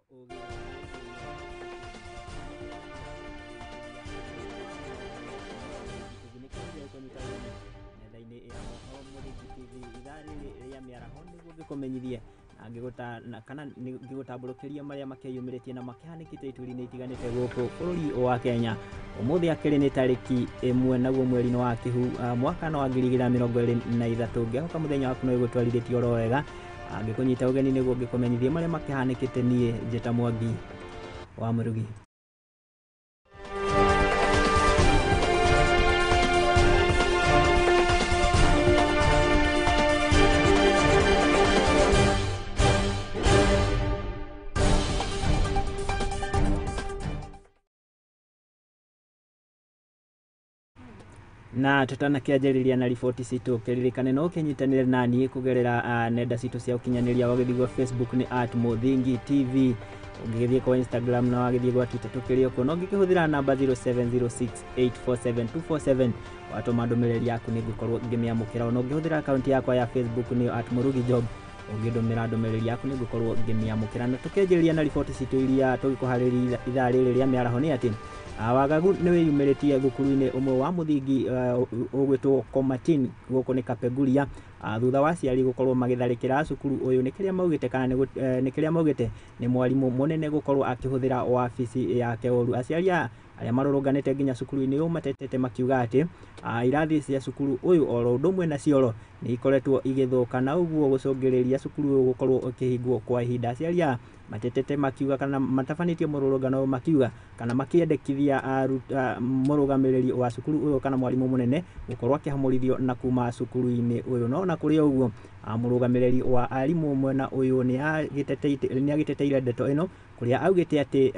Nenda-inĩ ya mohoro Mũthingi TV ithaa rĩrĩ rĩa mĩaraho nĩguo ngĩkũmenyithie na ngĩgũta kana ngĩgũtambũrũkĩria marĩa makĩyumĩrĩtie na makĩhanĩkĩte ituri-inĩ itiganĩte gũkũ bũrũri wa Kenya. Ũmũthĩ akĩrĩ nĩ tarĩki 1 naguo mweri-inĩ wa Kĩhu mwaka wa 2023. Ngĩhoka mũthenya waku nĩ ũgũtwarithĩtie oro wega. Ngĩkũnyita ũgeni nĩguo ngĩkũmenyithie marĩa makĩhanĩkĩte. Niĩ njĩta Mwangi wa Mũrugi. Na tutanakĩanjĩrĩria na riboti citũ, kĩririkane no ũkĩnyitanĩre na niĩ kũgerera nenda citũ cia ũkinyanĩria. Wagĩthiĩ gwa Facebook nĩ @MũthingiTV, ũngĩgĩthiĩ kwa Instagram na wagĩthiĩ gwa Twitter tũkĩrĩ o kuo, na ũngĩkĩhũthĩra namba 0706847247 watũma ndũmĩrĩri yaku nĩ ngũkorwo ngĩmĩamũkĩra. Ona ũngĩhũthĩra akaunti yakwa ya Facebook nĩyo @MũrugiJob, ũngĩndũmĩra ndũmĩrĩri yaku nĩ ngũkorwo ngĩmĩamũkĩra. Na tũkĩanjĩrĩria na riboti citũ iria tũgĩkũharĩria ithaa rĩrĩ rĩa mĩaraho nĩ atĩ wagagu nĩ wĩyumĩrĩtie thukuru-inĩ ũmwe wa mũthingi ũgwĩtwo Komatin gũkũ nĩ Kapenguria, thutha wa aciari gũkorwo magĩtharĩkĩra cukuru ũyũ nĩ kĩrĩa maugĩte kana nĩ kĩrĩa maugĩte nĩ mwarimũ mũnene gũkorwo akĩhũthĩra wabici yake ũru. Aciari aya arĩa marũrũnganĩte nginya cukuru-inĩ ũyũ matetete makiuga atĩ irathi cia cukuru ũyũ oro ũndũ ũmwe na cioro nĩ ikoretwo igĩthũka na ũguo gũcũngĩrĩria cukuru ũyũ gũkorwo ũkĩhingwo kwa ihinda. Aciari aya matetete makiuga kana matabanĩtie mũrũrũngano ũyũ makiuga kana makĩendekithia mũrũgamĩrĩri wa cukuru ũyũ kana mwarimũ mũnene gũkorwo akĩhamũrithio na kuma cukuru-inĩ ũyũ. No ona kũrĩ o ũguo, mũrũgamĩrĩri wa arimũ mwena ũyũ nĩ agĩteteire ndeto ĩno kũrĩa augĩte atĩ